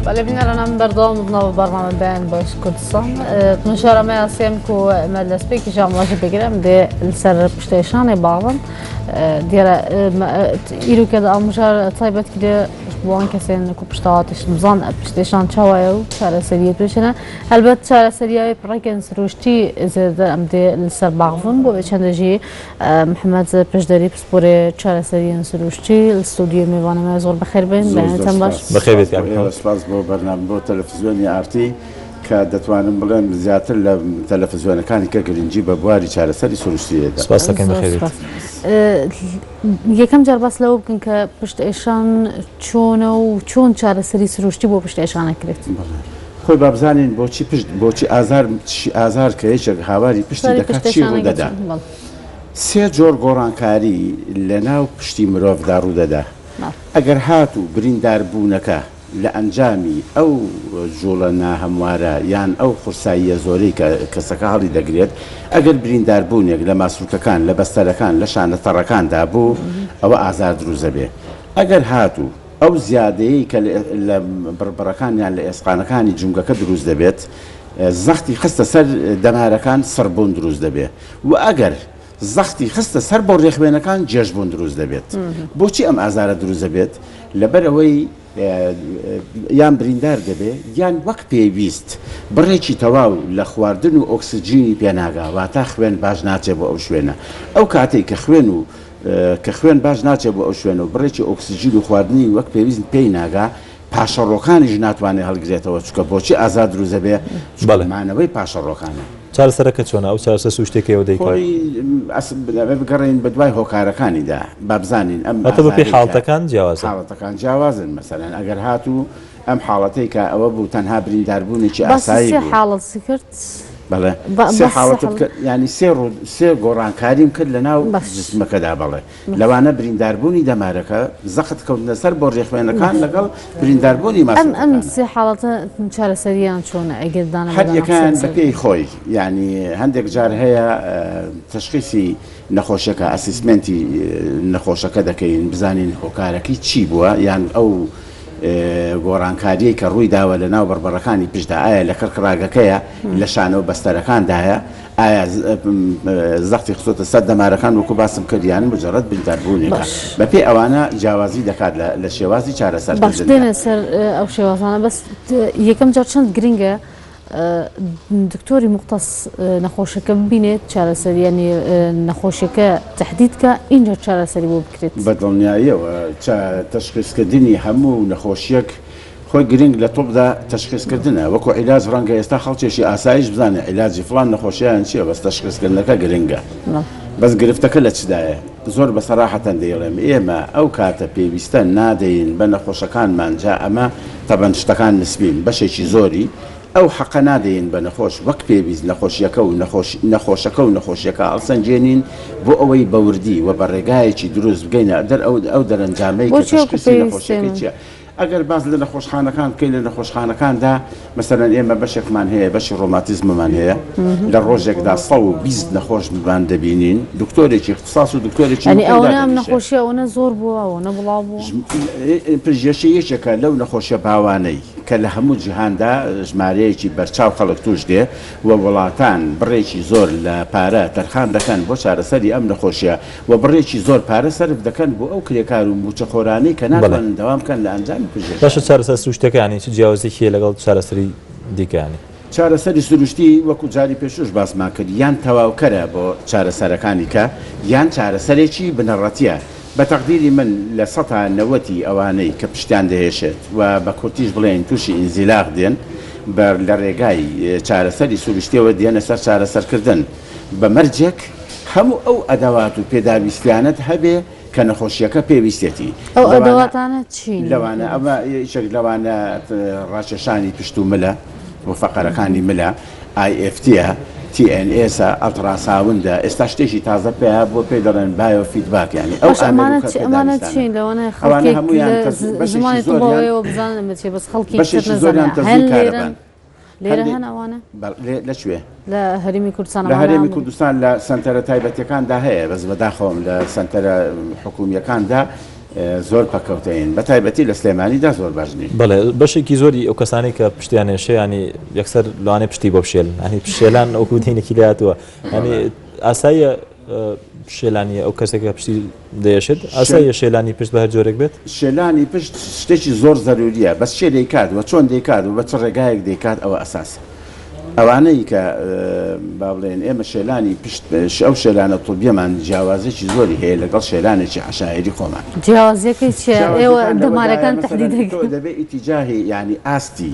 بەڵێ بینەران ئەم بەردەوام بنەوە بەرنامە بەیان باش کوردستان مژارە مە سێم کو مە دەستپێکی ژامڵەژە بگرم دێ لەسەر پشتێشانێ باڵم دیارە ئیرو کە ئامژار تایبەت کرێ بۆ کەسێن کو پشتاواتش بزان پشتێشان چاوایە و چارەسەریە پێشنە هەلبەت چارەسەریای پڕێکن سروشتی زێدە ئەم دێ لەسەر باغڤن بۆ چەندەژی محەممەد پشدەری پسپۆرێ چارەسەریان سروشتی لە ستۆدیۆی مێوانە مە زۆر بەخێر بێن بەیانتان باش. بەخێر بێت کاک محەمەد. سپاس بۆ بەرنامە بۆ تەلەفزیۆنی ئارتی کە دەتوانم بڵێم زیاتر لە تەلەفزیۆنەکانی کە گرنگی بە بواری چارەسەری سروشتی دەدا. سپاس دەکەین زۆر بەخێر بێیت. سپاس. یەکەم جار باس لەوە بکەن کە پشت ئێشان چۆنە و چۆن چارەسەری سروشتی بۆ پشت ئێشان ئەکرێت؟ بەڵێ خۆی با بزانین بۆچی پشت بۆچی ئازار ئازار کە یەکێک هاواری پشتی سەری دەکات پشت چی ئێشانەکە ڕوودەدا؟ چۆن؟ بەڵێ. سێ جۆر گۆڕانکاری لەناو پشتی مرۆڤدا ڕوودەدا، ئەگەر هاتوو برینداربوونەکە لە ئەنجامی ئەو جوڵە ناهەموارە یان ئەو قورساییە زۆرەی کە کەسەکە هەڵیدەگرێت، ئەگەر برینداربوونێک لە ماسولکەکان، لە بەستەرەکان، لە شانە تەڕەکاندا بوو، ئەوە ئازار دروست دەبێت. ئەگەر هاتوو ئەو زیادەیەی کە لە بڕبڕەکان یان لە ئێسقانەکانی جومگەکە دروست دەبێت، زەختی خستە سەر دەمارەکان، سڕبوون دروست دەبێت. وە ئەگەر زەختی خستە سەر بۆڕیە خوێنەکان گێژبوون دروست دەبێت. بۆچی ئەم ئازارە دروست دەبێت؟ لەبەرئەوەی یان بریندار دەبێت یان وەک پێویست بڕێکی تەواو لە خواردن و ئۆکسجینی پێناگا واتا خوێن باش ناچێت بۆ ئەو شوێنە. ئەو کاتەی کە خوێن و کە خوێن باش ناچێت بۆ ئەو شوێنە و بڕێکی ئۆکسجین و خواردنی وەک پێویست پێی ناگا پاشەڕۆکانیش ناتوانێت هەڵگرێتەوە چونکە بۆچی ئازار دروست دەبێت چونکە بەڵێ. مانەوەی پاشەڕۆکانە. چارەسەرەکە چۆنە؟ ئەو چارەسەر سروشتیەکەی ئەوە دەیکات؟ خۆی ئەبێ بگەڕێین بە دوای هۆکارەکانیدا با بزانین ئەم واتە بەپێی ئازارەی کە حاڵەتەکان جیاوازە. حاڵەتەکان جیاوازن مەسەلەن ئەگەر هاتوو ئەم حاڵەتەی کە ئەوە بوو تەنها برینداربوونێکی باسی ئاسایی سێ بوو. حاڵەت کرد. بەڵێ با سێ باسی سێ حاڵەتت حاڵەت. کرد یانی سێ ڕوو سێ گۆڕانکاریم کرد لەناو باش. جسمەکەدا بەڵێ. لەوانە برینداربوونی دەمارەکە، زەخت کەوتنە سەر بۆڕیە خوێنەکان لەگەڵ برینداربوونی ئەم ئەم ماسولکەکان. سێ حاڵەتە چارەسەرییان چۆنە ئەگەر دانە بە هەر دانە قسە یەکەیان لەسەر بەپێی بکەین؟ خۆی، یانی هەندێک جار هەیە تەشخیسی نەخۆشیەکە، assessment ی نەخۆشەکە دەکەین بزانین هۆکارەکەی چی بووە یان ئەو گۆڕانکاریەی کە ڕووی داوە لە ناو بڕبڕەکانی پشتدا ئایا لە کڕکڕاگەکەیە، لە شانە و بەستەرەکاندایە، ئایا زەختی خستۆتە سەر دەمارەکان وەکو باسم کرد یان مجرد برینداربوونێکە باش. بەپێی ئەوانە جیاوازی دەکات لە شێوازی باش چارەسەرکردندا. دێنە سەر ئەو شێوازانە بەس یەکەم جار چەند گرنگە دکتۆری مختص نەخۆشەکە ببینێت چارەسەری یانی نەخۆشیەکە تهدید کە ئینجا چارەسەری بۆ بکرێت. بە دڵنیاییەوە تەشخیسکردنی هەموو نەخۆشیەک خۆی گرنگ لە طبدا تەشخیس کردنە وەکو عیلاج ڕەنگە ئێستا خەڵکێکی ئاسایش بزانێ عیلاجی فڵان نەخۆشیان چیە بەس تەشخیس کردنەکە گرنگە بەس گرفتەکە لە چدایە زۆر بە سەراحەتەن دەیڵێم ئێمە ئەو کاتە پێویستە نادەین بە نەخۆشەکانمان جا ئەمە تەبەن شتەکان نسبین بەشێکی زۆری ئەو حەقە نادەین بە نەخۆش وەک پێویست نەخۆشیەکە و نەخۆش نەخۆشەکە و نەخۆشیەکە هەڵسەنگێنین بۆ ئەوەی بە وردی و بە ڕێگایەکی دروست بگەینە دەر ئەو ئەو دەرەنجامەی کە بۆچی وەکو تەشخیسی پێویست نەخۆشیەکەی ئێمە چیە ئەگەر باس لە نەخۆشخانەکان بکەین لە نەخۆشخانەکاندا مەسەلەن ئێمە بەشێکمان هەیە بەشی ڕۆماتیزممان هەیە لە ڕۆژێکدا 120 نەخۆشمان دەبینین دکتۆرێکی اختصاص و دکتۆرێکی یعنی مقیم ئەوەنە ئەم دادەنیشێ. نەخۆشیە ئەوەنە زۆر بووە ئەوەنە بڵاو بووە؟ پرژێشە یەکێکە لەو نەخۆشیە باوانەی کە لە هەموو جیهاندا ژمارەیەکی بەرچاو خەڵک تووش دێ و وڵاتان بڕێکی زۆر لە پارە تەرخان دەکەن بۆ چارەسەری ئەم نەخۆشیە و بڕێکی زۆر پارە سەرف دەکەن بۆ ئەو کرێکار و مووچەخۆرانەی کە بەڵێ. ناتوانن دەوام بکەن لە ئەنجامی باشە پزیشکان. چارەسەر سروشتیەکە یانی چ جیاوازیەکی هەیە لەگەڵ چارەسەری دیکە یانی؟ چارەسەری سروشتی وەکو جاری پێشووش باسمان کرد یان تەواوکەرە بۆ چارەسەرەکانی کە یان چارەسەرێکی بنەڕەتیە بە تەقدیری من لە سەتا نەوەتی ئەوانەی کە پشتیان دەیەشێت و بە کورتیش بڵێین تووشی ئینزیلاق دێن بە لە رێگای چارەسەری سروشتیەوە دێنە سەر چارەسەرکردن بە مەرجێک هەموو ئەو ئەدەوات و پێداویستیانەت هەبێ کە نەخۆشیەکە پێویستێتی. ئەو لەوانە ئەدەواتانە چین؟ لەوانە ئەمە یەکێک لەوانە ڕاکێشانی پشت و ملە و فەقەرەکانی ملە، ئای ئێف تیە، تی ئێن ئێسە، ئەڵتراساوندە، ئێستا شتێکی تازە پەیا بووە پێی دەڵێن بایۆ فیدباک یانی ئەو باش ئامێر ئەمانە و کە چ ئەمانە پێداویستانە چین؟ لەوانەیە ئەوانە خەڵکێک هەموویان لە تەز بەشێکی زمانی زۆریان تۆڵەوەیەوە بزانن ئەمە چیە بەس خەڵکێکی تر بەشێکی نەزانێ زۆریان هەن تەزووی لێرەن؟ کارەبان. لێرە هەندێک هەن ئەوانە؟ لە کوێ؟ لە هەرێمی کوردستان لە ئەمانە هەرێمی هەن؟ کوردستان لە سەنتەرە تایبەتیەکاندا هەیە بەس بەداخەوەم لە سەنتەرە حکومیەکاندا. زۆر پەکەوتەین بە تایبەتی لە سلێمانیدا زۆر باش نین. بەڵێ بەشێکی زۆری ئەو کەسانەی کە پشتیان ئێشێ ینی یەکسەر لەوانەیە پشتی بۆ بشێلن ینی پشێلان وەکو دینێکی لێهاتووە ینی ئاساییە شێلانی ئەو کەسێک کە پشتی دەیەشێت ئاساییە شێلانی پشت بە هەر جۆرێک بێت؟ شێلانی پشت شتێکی زۆر زەروریە بەس کێ دەیکات و چۆن دەیکات و بە چ ڕێگایەک دەیکات ئەوە ئەساسە. ئەوانەی کە با بڵێن ئێمە شێلانی پشت ئەو شێلانە طبیەمان جیاوازێکی زۆری هەیە لەگەڵ شێلانێکی عەشایری خۆمان. جیاوازیەکەی چیە؟ ئێوە دەمارەکان تەحدید دەکەن. تۆ دەبێ ئیتیجاهی یانی ئاستی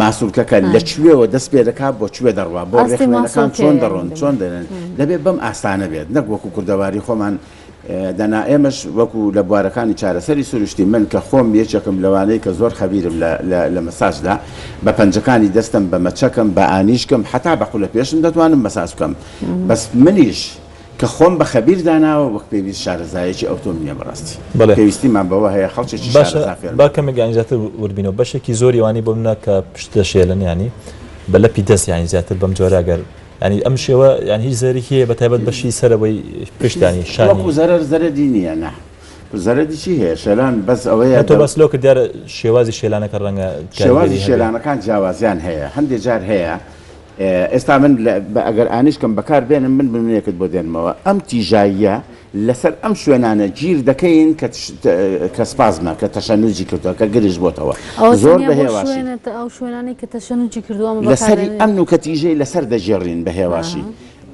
ماسولکەکە لە کوێوە دەست پێ دەکات بۆ کوێ دەڕوا بۆ ڕێخوێنەکان چۆن دەڕۆن چۆن دەرێن دەبێ بەم ئاستانە بێت نەک وەکو کوردەواری خۆمان دەنا ئێمەش وەکو لە بوارەکانی چارەسەری سروشتی من کە خۆم یەکێکم لەوانەی کە زۆر خەبیرم لە لە لە مەساجدا بە پەنجەکانی دەستم بە مەچەکم بە ئانیشکم حەتا بە قولە پێشم دەتوانم مەساج بکەم بەس منیش کە خۆم بە خەبیر داناوە وەک پێویست شارەزایەکی ئەوتۆم نییە بەڕاستی بەڵێ پێویستیمان بەوە هەیە خەڵکێکی باشە شارەزا فێر با بکەین. کەمێک یانی زیاتر ورد بینەوە بەشێکی زۆری ئەوانەی بۆ منە کە پشت دەشێلن یانی بە لەپی دەست یانی زیاتر بەم جۆرە گەر یانی ئەم شێوە یانی هیچ زەرەرێکی هەیە بە تایبەت بەشی سەرەوەی پشت یانی شانی. وەکو زەرەر زەرەری نییە نا زەرەری چی هەیە شێلان بەس ئەوەیە تۆ باس لەوە کرد دیارە شێوازی شێلانەکە ڕەنگە شێوازی کاریگەری هەبێ. شێلانەکان جیاوازیان هەیە هەندێ جار هەیە ئێستا من ئەگەر ئانیشکم بەکار بێنم من بنمونەیەکت بۆ دێنمەوە ئەم تیژاییە لەسەر ئەم شوێنانە گیر دەکەین کە کە سپازمە کە تەشەنوجی کردووە کە گرژ بۆتەوە ئەوە زۆر تەنیا بە بۆ هێواشی شوێنە ئەو شوێنانەی کە تەشەنوجی کردووە ئەمە لەسەری بەکاردێنن ئەم نوکە تیژەی لەسەر دەگێڕین بە هێواشی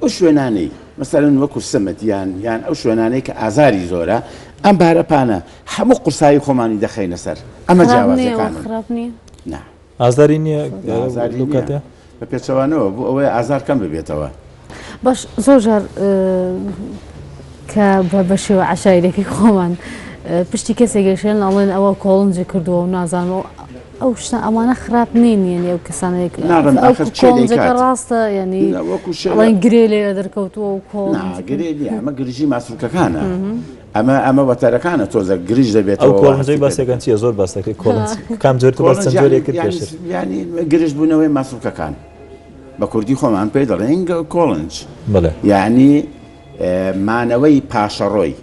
ئەو شوێنانەی مەسەلەن وەکو سمت یان یان ئەو شوێنانەی کە ئازاری زۆرە ئەم بارە پانە هەموو قورسایی خۆمانی دەخەینە سەر ئەمە خراپ نییە وە جیاوازیەکانن خراپ نییە نا. ئازاری نییە ئازاری لەو نییە کاتە؟ بە پێچەوانەوە بۆ ئەوەیە ئازار کەم ببێتەوە. باش زۆر جار کە بە بە شێوە عەشایرەکەی خۆمان پشتی کەسێک گەشێن ئەڵێن ئەوە کۆڵنجی کردووە و نازانم ئەو ئەو شتە ئەمانە خراپ نین یعنی ئەو کەسانێک ناڕم ئەو ئاخر کێ کۆڵنجەکە دەیکات؟ ڕاستە یعنی نا وەکو شێوە ئەڵێن گرێ لێرە دەرکەوتووە و نا کۆڵنج گرێ نییە ئەمە گرژی ماسولکەکانە ئەمە ئەمە وەتەرەکانە تۆزە گرژ ئەو دەبێتەوە کۆڵنجەی هەستی پێ باسەکەن دەکەن. چییە زۆر باس دەکرێت کۆڵنج کام جۆر تو باس کۆڵنج چەند یانی جۆرێک کرد یانی پێشتر یانی گرژ بوونەوەی ماسولکەکان بە کوردی خۆمان پێی دەڵێین کۆڵنج بەڵێ. یانی مانەوەی پاشەڕۆی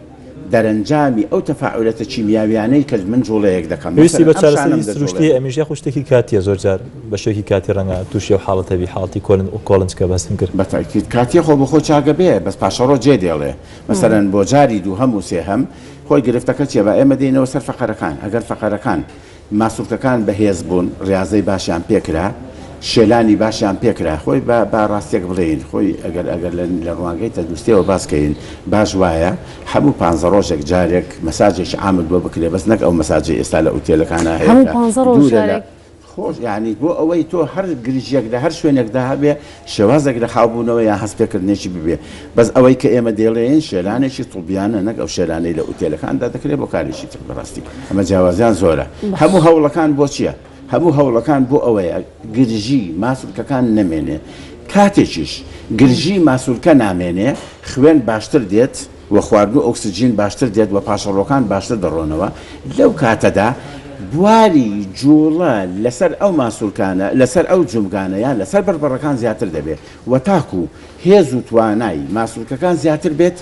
دەرەنجامی ئەو تەفاعولەتە کیمیاویانەی کە من جوڵەیەک دەکەم پێویستی مەسەلەن بە ئەم چارەسەری شانەم سروشتیە دەجوڵێنم. ئەمیش یاخود شتێکی کاتیە زۆر جار بە شێوەیەکی کاتی ڕەنگە تووشی ئەو حاڵەتە بی حاڵەتی کۆڵنج کە باسم کرد. بە تەئکید کاتیە خۆ بۆخۆی چاکە بێ بەس پاشەڕۆ جێ دێڵێ مەسەلەن بۆ جاری دووهەم و سێهەم خۆی گرفتەکە چیە با ئێمە دێینەوە سەر فەقەرەکان ئەگەر فەقەرەکان ماسولکەکان بەهێز بوون ڕیازەی باشیان پێکرا شێلانی باشیان پێکرا خۆی با با ڕاستیەک بڵێین خۆی ئەگەر ئەگەر لە لە ڕوانگەی تەندروستیەوە باس کەین باش وایە هەموو پانزە ڕۆژێک جارێک مەساجێکی عامت بۆ بکرێ بەس نەک ئەو مەساجەی ئێستا لە ئوتێلەکانا هەیە هەموو کە پانزە ڕۆژ دوورە لە جارێک خۆش یانی بۆ ئەوەی تۆ هەر گرژیەک لە هەر شوێنێکدا هەبێ شێوازێک لە خاوبوونەوە یان هەست پێکردنێکی ببێ بەس ئەوەی کە ئێمە دەیڵێین شێلانێکی طبیانە نەک ئەو شێلانەی لە ئوتێلەکاندا دەکرێ بۆ کارێکی تر بەڕاستی ئەمە جیاوازیان زۆرە هەموو هەوڵەکان بۆ چیە هەموو هەوڵەکان بۆ ئەوەیە گرژی ماسولکەکان نەمێنێ کاتێکیش گرژی ماسولکە نامێنێ خوێن باشتر دێت و خواردن و ئۆکسجین باشتر دێت و پاشەڕۆکان باشتر دەڕۆنەوە، لەو کاتەدا بواری جووڵە لەسەر ئەو ماسولکانە، لەسەر ئەو جومگانە یان لەسەر بڕبڕەکان زیاتر دەبێت و تاکوو هێز و توانای ماسولکەکان زیاتر بێت،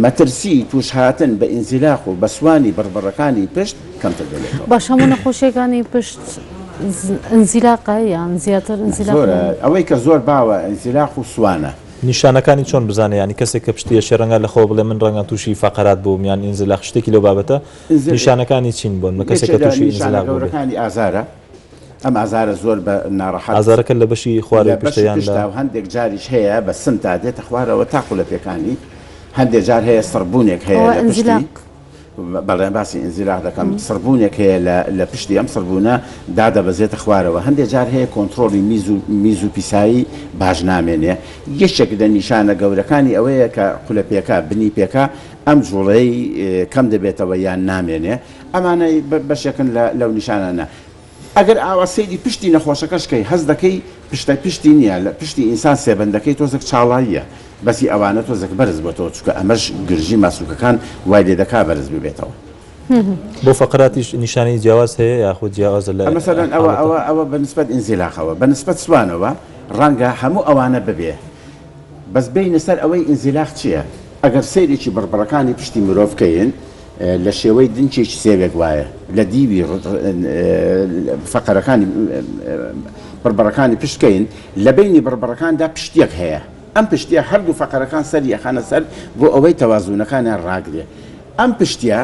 مەترسی تووشهاتن بە ئینزیلاق و بە سوانی بڕبڕەکانی پشت کەمتر دەبێتەوە. باش هەموو نەخۆشیەکانی پشت ئینزیلاقە یان زیاتر ئینزیلاق؟ زۆرە، ئەوەی کە زۆر باوە ئینزیلاق و سوانە. نیشانەکانی چۆن بزانێ یانی کەسێک کە پشتی ئەشێ ڕەنگە لە خۆوە بڵێ من ڕەنگە تووشی فەقەرات بووم یان ئینزلاق شتێکی لەو بابەتە نیشانەکانی چین بۆن بە کەسێک یەکێ کە لە تووشی نیشانە ئینزلاق بووبێ؟ گەورەکانی ئازارە ئەم ئازارە زۆر بە ناڕەحەت ئازارەکە لە بەشی لە خوارەوەی پشتە بەشی یان لە. پشتە و هەندێک جاریش هەیە بە سمتا دێتە خوارەوە تا قولەپێکانی هەندێک جار هەیە سڕبوونێک هەیە ئەوە لە پشتی ئینزلاق. بەڵێ باسی ئینزیلاق دەکەم، سڕبوونێک هەیە لە لە پشتی ئەم سڕبوونە دادەبەزێتە خوارەوە، هەندێ جار هەیە کۆنتڕۆڵی میز و میز و پیسایی باش نامێنێ، یەکێک لە نیشانە گەورەکانی ئەوەیە کە قولەپێکە، بنی پێکە، ئەم جوڵەی کەم دەبێتەوە یان نامێنێ، ئەمانە بەشێکن لە لەو نیشانانە. ئەگەر ئاوا سەیری پشتی نەخۆشەکەش کەی هەست دەکەی پشتە پشتی نیە لە پشتی ئینسان سێبەندەکەی تۆزێک چاڵاییە بەس هی ئەوانە تۆزێک بەرز بۆتەوە چونکە ئەمەش گرژی ماسولکەکان وای لێ دەکا بەرز ببێتەوە. بۆ فەقەراتیش نیشانەی جیاواز هەیە یاخود جیاوازە لە مەسەلەن ئەوە حاڵەتە؟ ئەوە ئەوە بە نسبەت ئینزیلاقەوە بە نسبەت سوانەوە ڕەنگە هەموو ئەوانە ببێ بەس بێینە سەر ئەوەی ئینزیلاق چیە ئەگەر سەیرێکی بڕبڕەکانی پشتی مرۆڤ کەین. لە شێوەی دنکێکی سێوێک وایە لە دیوی فەقەرەکانی بڕبڕەکانی پشت کەین لە بەینی بڕبڕەکاندا پشتیەک هەیە ئەم پشتیە هەردوو فەقەرەکان سەری ئەخەنە سەر بۆ ئەوەی تەوازونەکانیان ڕاگرێ ئەم پشتیە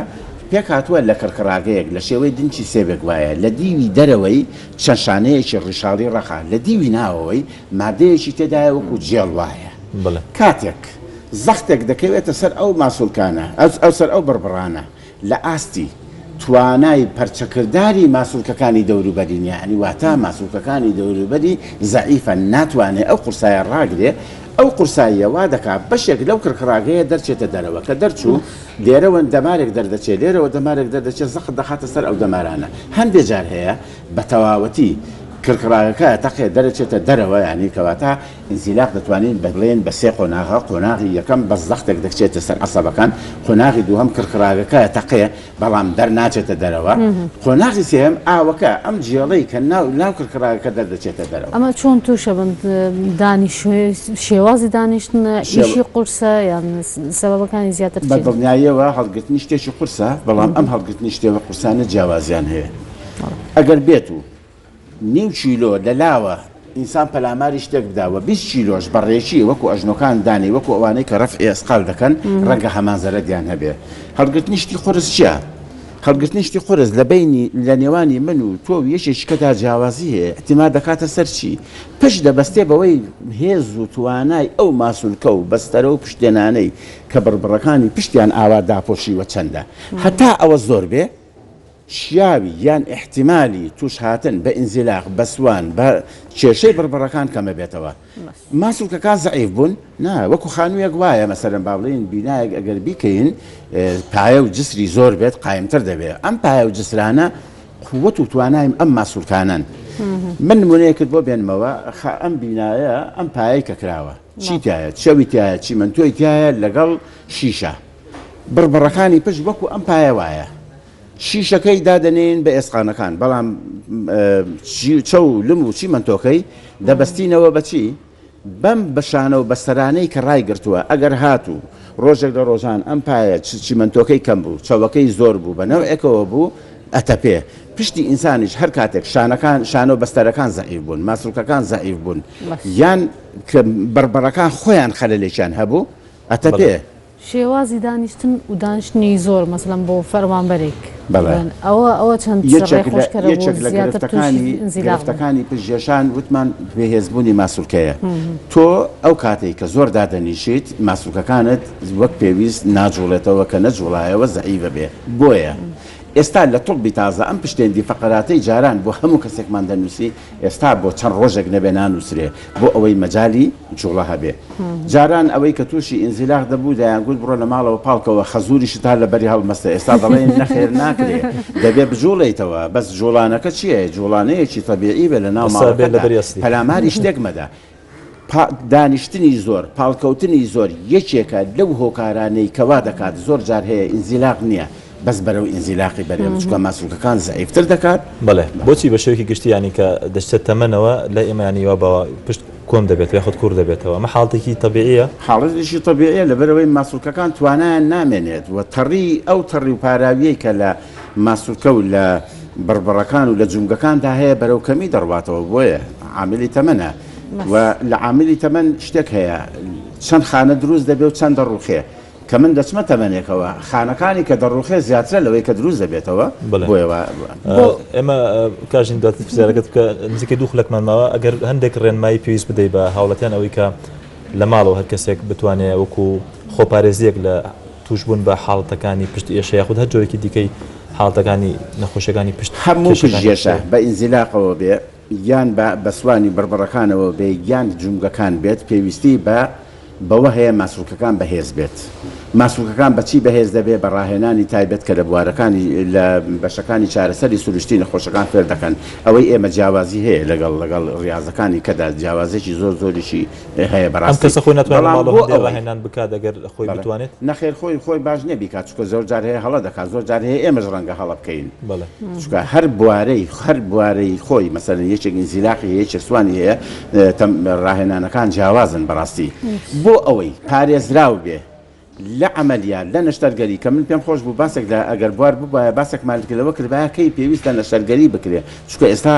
پێکهاتووە لە کڕکڕاگەیەک لە شێوەی دنکی سێوێک وایە لە دیوی دەرەوەی چەند شانەیەکی ڕیشاڵی ڕەقە لە دیوی ناوەوەی مادەیەکی تێدایە وەکو جێڵ وایە کاتێک زەختێک دەکەوێتە سەر ئەو ماسولکانە ئەو سەر ئەو بڕبڕانە لە ئاستی توانای پەرچەکرداری ماسولکەکانی دەوروبەری نیە یانی واتا ماسولکەکانی دەوروبەری زەعیفە ناتوانێ ئەو قورسایە ڕاگرێ ئەو قورساییە وا دەکا بەشێک لەو کڕکڕاگەیە دەرچێتە دەرەوە کە دەرچوو لێرەوە دەمارێک دەردەچێ لێرەوە دەمارێک دەردەچێ زەخت دەخاتە سەر ئەو دەمارانە هەندێ جار هەیە بە تەواوەتی کڕکڕاگەکە تەقێ دەرەچێتە دەرەوە یانی کەواتە ئینزیلاق دەتوانین بڵێین بە سێ قۆناغە، قۆناغی یەکەم بەس زەختێک دەکچێتە سەر عەسەبەکان، قۆناغی دووهەم کڕکڕاگەکە تەقێ بەڵام دەرناچێتە دەرەوە، قۆناغی سێیەم ئاوەکە ئەم جێڵەی کە ناو ناو کڕکڕاگەکە دەردەچێتە دەرەوە. ئەمە چۆن تووشە بن دانیشوێ شێوازی دانیشتنە ئیشی قورسە یان سەبەبەکانی زیاتر بە دڵنیاییەوە هەڵگرتنی شتێکی قورسە بەڵام ئەم هەڵگرتنی شتێوە قورسانە جیاوازیان هەیە ئەگەر بێت و نیو کیلۆ لە لاوە ئینسان پەلاماری شتێک بدا و 20 کیلۆش بە ڕێکی وەکو ئەژنۆکان دانێی وەکو ئەوانەی کە ڕەفعی ئەسقال دەکەن ڕەنگە هەمان زەرەدیان هەبێ. هەڵگرتنی شتی قورس چیە؟ هەڵگرتنی شتی قورس لە بەینی لە نێوانی من و تۆ و یەکێکی کەدا جیاوازی هەیە ئیعتیماد دەکاتە سەر چی؟ پشت دەبەستێ بەوەی هێز و توانای ئەو ماسولکە و بەستەرە و پشتێنانەی کە بڕبڕەکانی پشتیان ئاوا داپۆشیوە چەندە هەتا ئەوە زۆر بێ شیاوی یان ئیحتیمالی تووشهاتن بە ئینزیلاق، بە سوان، بە کێشەی بڕبڕەکان کەمەبێتەوە. ماسولکەکان زەعیف بوون؟ نا، وەکو خانوویەک وایە، مەسەلەن با بڵێین بینایەک ئەگەر بیکەین پایە و جسری زۆر بێت قایمتر دەبێت. ئەم پایە و جسرانە قوت و توانای ئەم ماسولکانەن. من نمونەیەکت بۆ بێنمەوە، ئەم بینایە ئەم پایەی کە کراوە چی تیایە؟ چەوی تیایە، چیمەنتۆی تیایە لەگەڵ شیشە. بڕبڕەکانی پشت وەکو ئەم پایە وایە. شیشەکەی دادەنێین بە ئێسقانەکان، بەڵام چەو و لم و چیمەنتۆکەی دەبەستینەوە بە چی؟ بەم بەشانە و بەستەرانەی کە ڕایگرتووە، ئەگەر هاتوو ڕۆژێک لە ڕۆژان ئەم پایە چیمەنتۆکەی کەم بوو، چەوەکەی زۆر بوو، بە نەوعێکەوە بوو، ئەتەپێ. پشتی ئینسانیش هەر کاتێک شانەکان، شانە و بەستەرەکان زەعیف بوون، ماسولکەکان زەعیف بوون، یان کە بڕبڕەکان خۆیان خەلەلێکیان هەبوو، ئەتەپێ. شێوازی دانیشتن و دانیشتنی زۆر مەسەلەن بۆ فەرمانبەرێک بەڵێ ئەوە ئەوە چەند یەکێک لە یەکێک لە گرفتەکانی گرفتەکانی پشتێشان وتمان بێهێزبوونی ماسولکەیە تۆ ئەو کاتێک کە زۆر دادەنیشیت ماسولکەکانت وەک پێویست ناجوڵێتەوە کە نەجوڵایەوە زەعیفە بێ بۆیە ئێستا لە تۆبی تازە ئەم پشتێندی فەقەراتەی جاران بۆ هەموو کەسێکمان دەنووسی ئێستا بۆ چەند ڕۆژێک نەبێ نانووسرێ بۆ ئەوەی مەجالی جوڵە هەبێ. جاران ئەوەی کە تووشی ئینزیلاق دەبوو دەیانگوت بڕۆ لە ماڵەوە پاڵکەوە خەزووریشت هەر لە بەری هەڵمەستە ئێستا دەڵێن نەخێر ناکرێ دەبێ بجوڵێیتەوە بەس جوڵانەکە چییە جوڵانەیەکی تەبیعی بێ لە ناو ئێستا بێ ماڵەکەدا لەبەری ئەستی. پەلاماری شتێک مەدە. پا دانیشتنی زۆر، پاڵکەوتنی زۆر یەکێکە لەو هۆکارانەی کە وا دەکات زۆر جار هەیە ئینزیلاق نییە بەس بەرەو ئینزیلاقی بەرێ چونکە ماسولکەکان زەعیفتر دەکات. بەڵێ بۆچی بە شێوەیەکی گشتی یانی کە دەچتە تەمەنەوە لای ئێمە یانی وا باوە پشت کۆم دەبێتەوە یاخود کوڕ دەبێتەوە ئەمە حاڵەتێکی تەبیعیە؟ حاڵەتێکی تەبیعیە لەبەرئەوەی ماسولکەکان توانایان نامێنێت و تەڕی ئەو تەڕی و پاراویەی کە لە ماسولکە و لە بڕبڕەکان و لە جومگەکاندا هەیە بەرەو کەمی دەڕواتەوە بۆیە عاملی تەمەنە و لە عاملی تەمەن شتێک هەیە چەند خانە دروست دەبێ و چەند دەڕوخێ کە من دەچمە تەمەنێکەوە خانەکانی کە دەڕوخێ زیاترە لەوەی کە دروست دەبێتەوە بۆیە ئێمە کاژین دواتر پرسیارەکەت بکە نزیکەی دوو خولەکمان ماوە ئەگەر هەندێک ڕێنمایی پێویست بدەی بە هاوڵاتیان ئەوەی کە لە ماڵەوە هەر کەسێک بتوانێ وەکو خۆپارێزیەک لە تووشبوون بە حاڵەتەکانی پشت ئێشە یاخود هەر جۆرێکی دیکەی حاڵەتەکانی نەخۆشیەکانی پشت هەموو پشت ئێشە بە ئینزیلاقەوە بێ یان بە بەسوانی بڕبڕەکانەوە بێ یان جومگەکان بێت پێویستی بە بەوە هەیە ماسولکەکان بەهێز بێت. ماسولکەکان بە چی بەهێز دەبێ؟ بە ڕاهێنانی تایبەت کە لە بوارەکانی لە بەشەکانی چارەسەری سروشتی نەخۆشەکان فێر دەکەن. ئەوەی ئێمە جیاوازی هەیە لەگەڵ لەگەڵ ڕیازەکانی کەدا جیاوازێکی زۆر زۆریشی هەیە ئەم بەڕاستی. کەسە خۆی ناتوانێت لە بەڵام ماڵەوە بۆ هەندێ ئەوەی ڕاهێنان بکات ئەگەر خۆی بەڵێ. بتوانێت؟ نەخێر خۆی خۆی باش نیە بیکات چونکە زۆر جار هەیە هەڵە دەکات زۆر جار هەیە ئێمەش ڕەنگە هەڵە بکەین. بەڵێ. چونکە هەر بوارەی هەر بوارەی خۆی مەسەلەن یەکێک ئینزیلاقی هەیە یەکێک سوانی هەیە ڕاهێنانەکان جیاوازن بەڕاستی بۆ ئەوەی پارێزراو بێ. لە عەمەلیات، لە نەشتەرگەری، کە من پێم خۆش بوو باسێک لە ئەگەر بوار ببوایە باسێکمان لەوە کردبایە کەی پێویستە نەشتەرگەری بکرێ، چونکە ئێستا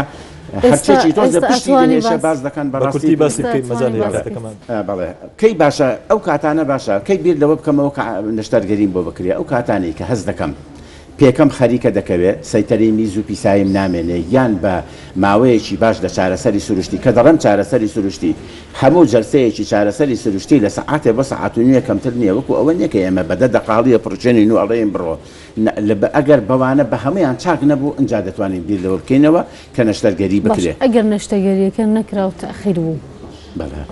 ئێستا هەرچیەکی تۆزێ ئێستا پشتی ئەتوانی دەهێشێ باس باس دەکەن بە کورتی بەڕاستی باسی ئێستا بکەی مەجال ئەتوانی هەیە باس بکەیت. کاتەکەمان. بەڵێ کەی باشە ئەو کاتانە باشە کەی بیر لەوە بکەمەوە کە نەشتەرگەریم بۆ بکرێ ئەو کاتانەی کە هەست دەکەم پێکەم خەریکە دەکەوێ، سەیتەرەی میز و پیساییم نامێنێ یان بە ماوەیەکی باش لە چارەسەری سروشتی، کە دەڵێم چارەسەری سروشتی هەموو جەلسەیەکی چارەسەری سروشتی لە سەعاتێ بۆ سەعات و نیوێ کەمتر نییە، وەکو ئەوە نییە کە ئێمە بە دە دەقە هەڵیەپڕچێنین و ئەڵێین بڕۆ، نا، ئەگەر بەوانە بە هەموویان چاک نەبوو ئنجا دەتوانین بیر لەوە بکەینەوە کە نەشتەرگەری باش بکرێ. ئەگەر نەشتەگەرییەکە نەکرا و تەئخیر بوو بەڵێ.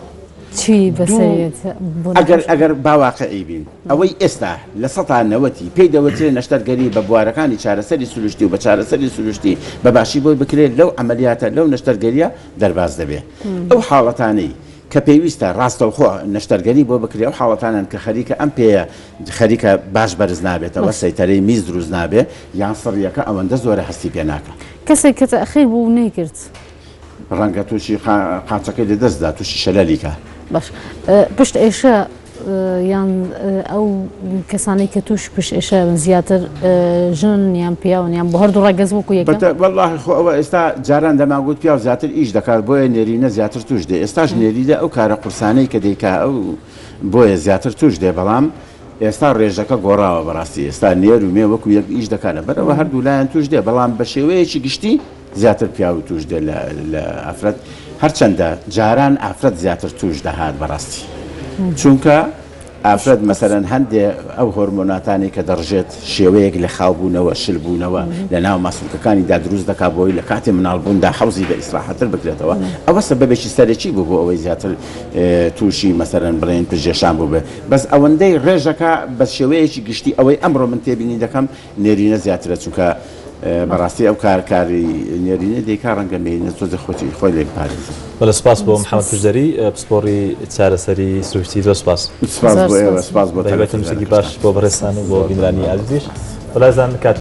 چی دوو، بەسەریەت بۆ ئەگەر نەخۆشەکە؟ ئەگەر با واقعی بین، ئەوەی ئێستا 90% ی پێی دەوترێ نەشتەرگەری بە بوارەکانی چارەسەری سروشتی و بە چارەسەری سروشتی بە باشی بۆی بکرێ لەو عەمەلیاتە لەو نەشتەرگەریە دەرباز دەبێ. ئەو حاڵەتانەی کە پێویستە ڕاستەوخۆ نەشتەرگەری بۆ بکرێ ئەو حاڵەتانەن کە خەریکە ئەم پێیە خەریکە باش بەرز نابێتەوە سەیتەرەی میز دروست نابێ یان سڕیەکە ئەوەندە زۆرە هەستی پێ ناکا. کەسێک کە تەئخیر بوو و نەیکرد. ڕەنگە تووشی قاچەکەی لە دەست دا تووشی شەلەلی کا. باش پشت ئێشە یان ئەو کەسانەی کە تووش پشت ئێشە بن زیاتر ژنن یان پیاون یان بۆ هەردوو ڕەگەز وەکو یەکە؟ وەڵاهی خۆ ئەوە ئێستا جاران دەمانگوت پیاو زیاتر ئیش دەکات بۆیە نێرینە زیاتر تووش دێ ئێستاش نێرینە ئەو کارە قورسانەی کە دەیکا ئەو بۆیە زیاتر تووش دێ بەڵام ئێستا ڕێژەکە گۆڕاوە بەڕاستی ئێستا نێر و مێ وەکو یەک ئیش دەکات لەبەرئەوە هەردوو لایان تووش دێ بەڵام بە شێوەیەکی گشتی زیاتر پیاو توش دێ لە لە ئافرەت هەرچەندە جاران ئافرەت زیاتر توش دەهات بەڕاستی چونکە ئافرەت مەسەرەن هەندێ ئەو هۆرمۆناتانی کە دەڕژێت شێوەیەک لە خاوبوونەوە شلبوونەوە لە ناو ماسولکەکانیدا دروست دەکات بۆی لە کاتی مناڵبووندا حەوزی بە ئیسراحەتر بکرێتەوە ئەوە سەبەبێکی سەرەکی بوو بۆ ئەوەی زیاتر تووشی مەسەرەن بڵێن پژێشان بووبێ بەس ئەوەندەی ڕێژەکە بە شێوەیەکی گشتی ئەوەی ئەمڕۆ من تێبینی دەکەم نێرینە زیاترە چونکە بەڕاستی ئەو کار کاری نێرینە دەیکا ڕەنگە مێینە تۆزێ خۆی خۆی لێ بپارێزێ. بەڵێ سوپاس بۆ محمد پشدەری پسپۆڕی چارەسەری سروشتی زۆر سوپاس. سوپاس بۆ ئێوە سوپاس بۆ بەهیوای تەندروستیەکی باش بۆ بەڕێزتان و بۆ بینەرانی ئازیزیش. بەڵێزان کات.